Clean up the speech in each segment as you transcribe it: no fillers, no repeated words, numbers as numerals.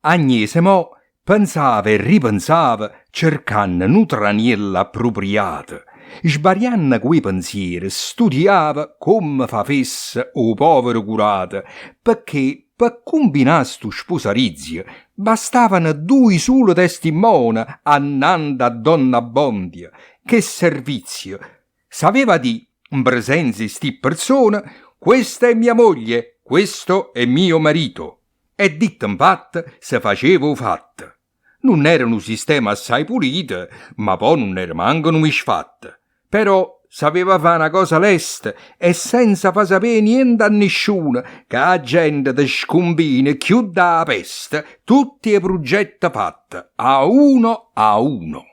Agnese mo pensava e ripensava cercanno nu traniello appropriato. Sbarianno cu 'e pensiere studiava comme fa fessa 'o povero curato, pecché pe cumbinà stu spusarizio bastavano duje sule testimmone annante a Donn'Abbondio. Che servizio! S'aveva di' 'n presenza 'e sti pperzone, Questa è mia moglie, questo è mio marito. E ditto 'nfatto se faceva 'o fatto. Nun era nu sistema assai pulito, ma po' nun era manco nu misfatto. Però s'aveva fa na cosa lesta e senza fa sapé niente a nisciuno, ca 'a gente te scumbina cchiù d' 'a peste tutt' 'e prugette fatte a uno a uno.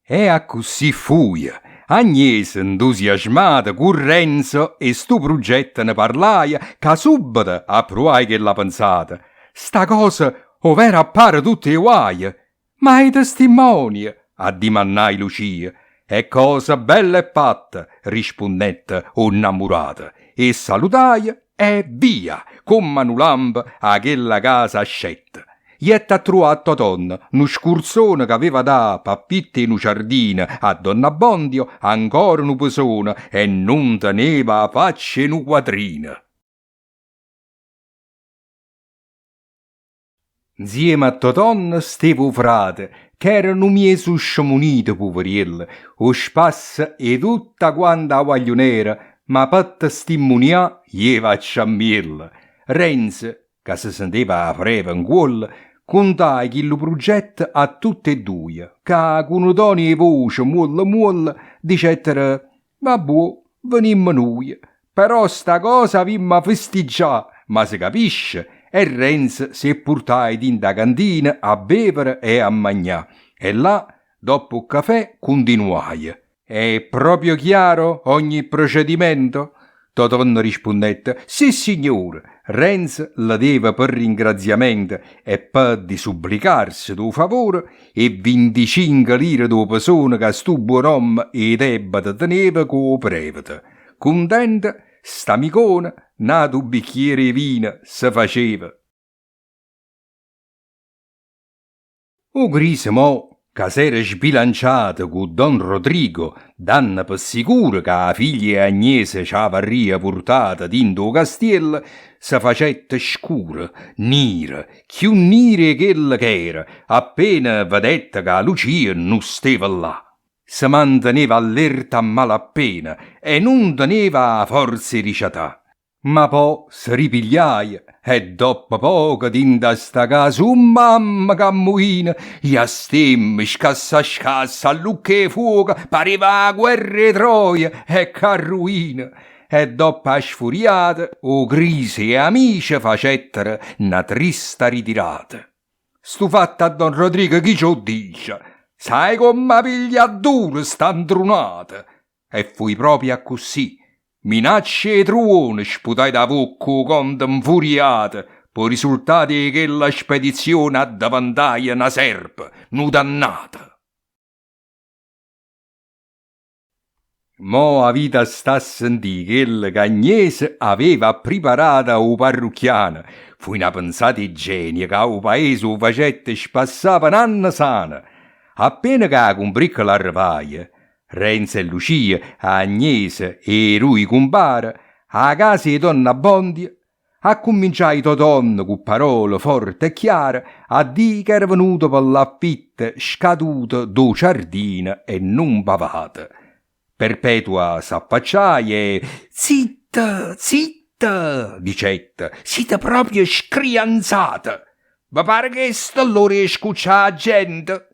E accussì fuje. Agnese, 'ndusiasmata cu Renzo 'e stu pruggetto ne parlaje ca subbeto appruvaje chella pensata. Sta cosa overo appara tutt' 'e guaje! Ma 'e testimmonie? addimannaje Lucia. È cosa bella e fatta, rispunnette 'o 'nnammurato. 'E salutaje e via, comm'a nu lampo 'a chella casa ascette. Jette a truvà a Totonno, nu scurzone ch'aveva dà p'affitto 'e nu ciardino a Donn'Abbondio ancora nu pesone e nun teneva 'a faccia 'e nu quatrino. Nzieme a Totonno steva 'o frate, ch'era nu miezo scimunito puveriello, 'o spasso 'e tutta quanta 'a guagliunera, ma pe testimunià jeva a ciammiello. Renzo, ca se senteva 'a freva 'ncuollo, cuntaje chillu pruggetto a tutt' 'e dduje, ca cu nu tono 'e voce muollo muollo dicettero, Va buò, venimmo nuje, però sta cosa avimma festiggià, ma se capisce, e Renzo s' 'e ppurtaje dint' 'a cantina a bevere e a magnà, e là, doppo 'o ccafè, cuntinuaje. È proprio chiaro ogni procedimento? Totonno rispunnette, Sissignore! Renzo le deva pe ringraziamento e pe disubblicarse d' 'o favore 'e vinticinche lire d' 'o pesone ca stu buon'ommo 'e debete teneva cu 'o prevete. Cuntento, st'amicone, n'atu bicchiere 'e vino se faceva. O Cris mo, ca s'era sbilanciato cu don Rodrigo, danno pe sicuro ca 'a figlia 'e Agnese ce 'avarria purtata dint' 'o castiello, se facette scuro, niro, cchiù niro 'e chello ch'era, appena vedette ca Lucia nun steva llà. Se manteneva allerta a malappena e nun teneva 'a forza 'e riciatà. Ma po' se ripigliaje e doppo poco dint' 'a sta casa uh mamma c'ammuina, jastemme, scassascassa, allucche 'e fuoco, pareva 'a guerra 'e Troia e c'arruina! E doppo 'a sfuriata 'o Cris e 'amice facettero na trista ritirata. Stu fatto a don Rodrigo chi ce 'o ddice? Sai comm' 'a piglia a duro sta 'ntrunata? E fuje proprio accussì, minacce 'e truone sputai da vocca 'o conte 'nfuriato p' 'o risultato 'e chella spedizione addeventaje na serpe, nu dannato. Mo avit' 'a sta a sentì chello ca Agnese aveva appriparato a 'o parrucchiano, fuje na pensata 'e genio ca 'o paese 'o facette spassà pe n'anno sano. Appena ca 'a cumbriccola arrevaje, Renzo e Lucia, Agnese e 'e duje cumpare, 'a casa 'e Donn'Abbondio, accumminciaje Totonno cu parole forte e chiare a dì ch'era venuto pe l'affitto scaduto d' 'o ciardino e nun pavato. Perpetua s'affacciaje e, Zitta, zitta, dicette, site proprio scrianzate! Ve pare chesta l'ora 'e scuccià 'a gente?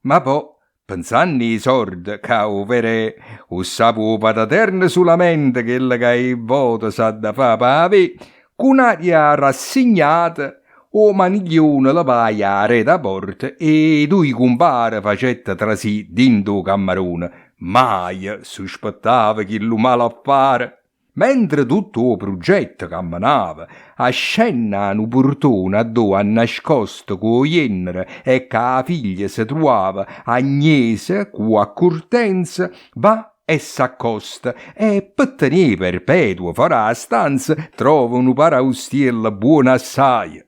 Ma po', penzanno 'e sorde, ca 'o ver'è, 'o ssape 'o Pataterno sulamente chello ca 'e vvote s'ha da fa p' 'avé, cu n'aria rassignata, 'o maniglione levaje 'a ret' 'a porta e 'e duje cumpare facette trasì dint' 'o cammarone. Maje suspettava chillu malaffare! Mentre tutto 'o prugetto cammenava, ascenno 'a nu purtone addò annascosto cu 'o jennero e cu 'a figlia se truvava, Agnese, cu accurtenza, va e s'accosta e pe tenè Perpetua fora 'a stanza trova nu paraustiello buono assaje.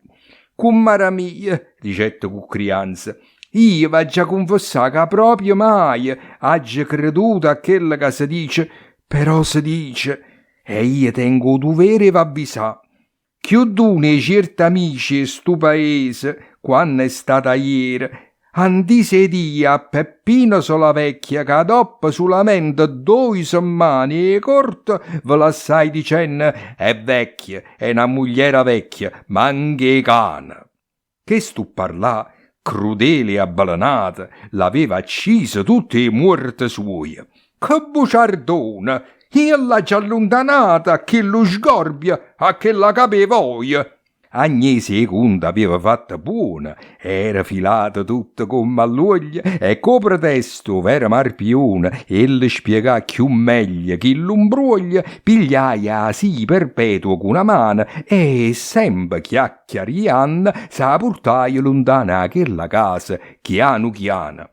Cummara mia, dicette cu crianza, io v'aggia cunfessà ca proprio maje aggio creduto a chello ca se dice, però se dice, e io tengo 'o duvere 'e v'avvisà. Cchiù d'uno 'e cierte amice 'e stu paese, quanno è stato ajere, ha ntiso 'e dì a Peppino Solavecchia ca doppo sulamente ddoje semmane 'e corte ve lassaje dicenno, È vecchia, è na mugliera vecchia, manco 'e cane. Chestu pparlà, crudele e avvelenato, l'aveva acciso tutt' 'e muorte suoje. Che buciardone! Io l'aggio alluntanato a chillu sgorbio, a chella capa 'e voje! Agnese 'e cunte aveva fatto buono, era filato tutto comm' a ll'uoglio e cu 'o pretesto 'o vero marpione 'e lle spiegà cchiù meglio chillu mbruoglio, pigliaje 'a si Perpetua cu na mano e, sempe chiacchiarianno, s' 'a purtaje luntano 'a chella casa chianu chiano.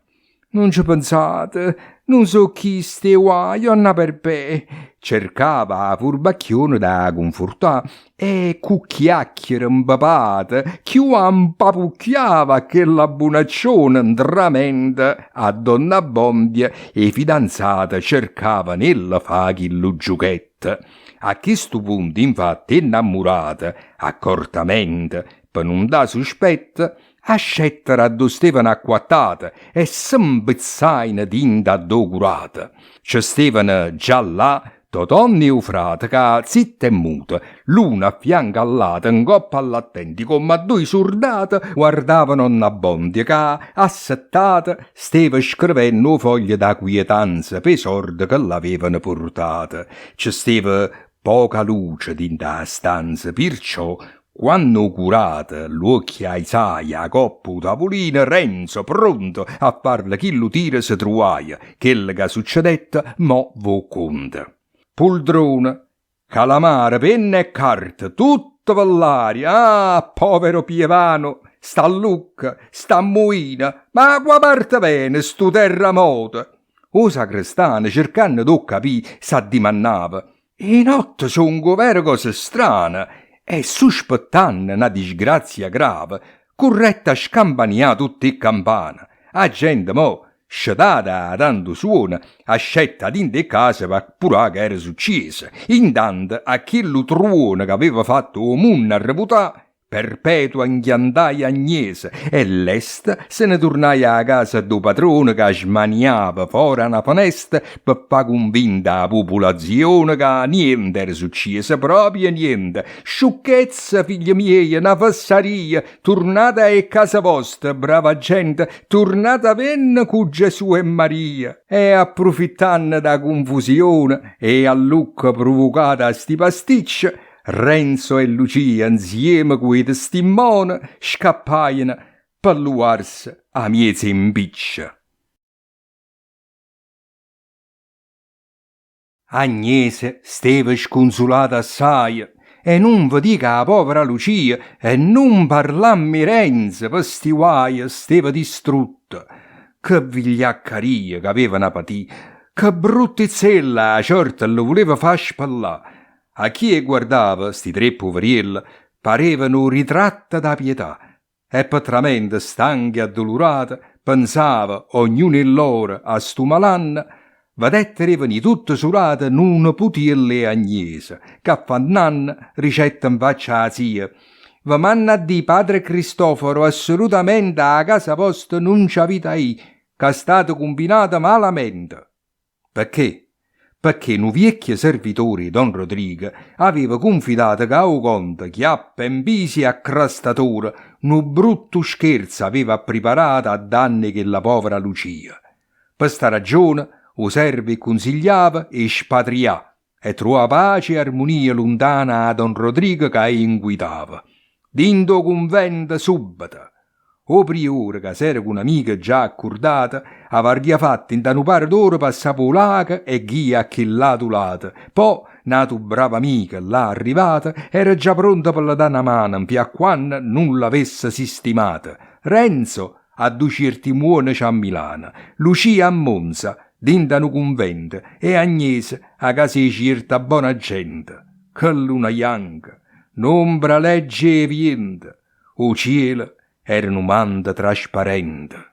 Nun ce pensate, nun so' chiste 'e guaje, 'onna Perpè! Cercava 'a furbacchiona d' 'a cunfurtà e cu chiacchiere mpepate cchiù 'a mpapucchiava a chella bunacciona ntramente a donn'Abbondio 'e fidanzate cercavano 'e lle fa chillu giuchetto. A chistu punto infatti 'e nnammurate, accortamente, pe nun dà suspetto, Ascettero addò stevano acquattate e se 'mpizzajeno dinto addò curato. Ce stevano già là Totonno e 'o frate ca, zitte e mute, l'uno affianco all'ato 'ncopp' all'attenti comm' a duje surdate guardavano 'onn'Abbondio ca, assettato, steva screvenno 'o foglio d' 'a quietanza p' 'e sorde che l'avevano purtate. Ce steva poca luce dint' 'a stanza, pirciò Quanno 'o curato ll'uocchie aizaje 'a copp' 'o tavulino, Renzo, pronto a farle chillu tiro se truvaje, chello ca succedette mo v' 'o conto. Puldrone, calamare, penne e carte, tutto pe ll'aria, ah, povero pievano, st'allucca, st'ammuina, ma 'a qua' parte vene stu terramoto? O sacrestano, cercanno d' 'o capì, s'addimannava, 'E notte songo overo cose strane e suspettanno na disgrazia grave, currette a scampanià tutt' 'e campane. A gente mo, scetata 'a tantu suono, ascette 'a dint' 'e case p'appurà che era succieso. Intanto a chillu truono ch'aveva fatto 'o munno arrevutà, Perpetua nchiantaje Agnese e lesta se ne turnaje 'a casa d' 'o patrone ca smaniava fora 'a na fenesta pe fa cunvinta 'a pupulazione ca niente era succieso, proprio niente, sciucchezza, figlie mieje, na fessaria, turnate a 'e ccase voste, brava gente, turnatavenne cu Gesù e Maria. E apprufittanno d' 'a cunfusione e 'allucca pruvucata 'a sti pasticce, Renzo e Lucia nzieme cu 'e testimmone scappajeno pe luvarse 'a miez' 'e mpicce. Agnese steva scunsulata assaje e nun ve dico 'a povera Lucia e nun parlammo 'e Renzo pe sti guaje steva distrutta. Che vigliaccaria ch'avevano patì, che bruttizzella 'a ciorta lle vuleva fa spellà. A chi 'e guardava, sti tre puverielle, pareva nu ritratto d' 'a pietà, e pe tramente, stanca e addulurata, pensava, ognuno 'e lloro, a stu malanno, vedettero 'e venì tutte surate nu neputiello 'e Agnese, ch'affannanno, dicette 'nfaccia 'a zia, Ve manna a dì padre Cristoforo assolutamente 'a casa vosta nun ce avite 'a ì, ca state cumbinate malamente. Pecché? Pecché nu viecchio servitore 'e don Rodrigo aveva cunfidato ca 'o conte, chiappo e mpiso e accrastatore, nu brutto scherzo aveva appriparato a danno 'e chella povera Lucia. Pe sta ragione 'o servo 'e cunsigliava 'e spatrià e truvà pace e armunia luntana 'a don Rodrigo ca 'e ncuitava. Dint' 'o cunvento subbeto. O priore, ca s'era cu n'amico già accurdato, avarria fatto int'a nu paro d'ore passà p' 'o lago e ghì a chill'atu lato, po' n'atu bravo amico, là arrivato, era già pronto pe le dà na mano nfi' a quanno nun l'avesse sistimato. Renzo, addu cierti muonece a Milano, Lucia a Monza. dint' a nu cunvento e Agnese 'a casa 'e cierta bona gente. Che luna janca, n'ombra leggia 'e viento, 'o cielo era nu manto trasparente.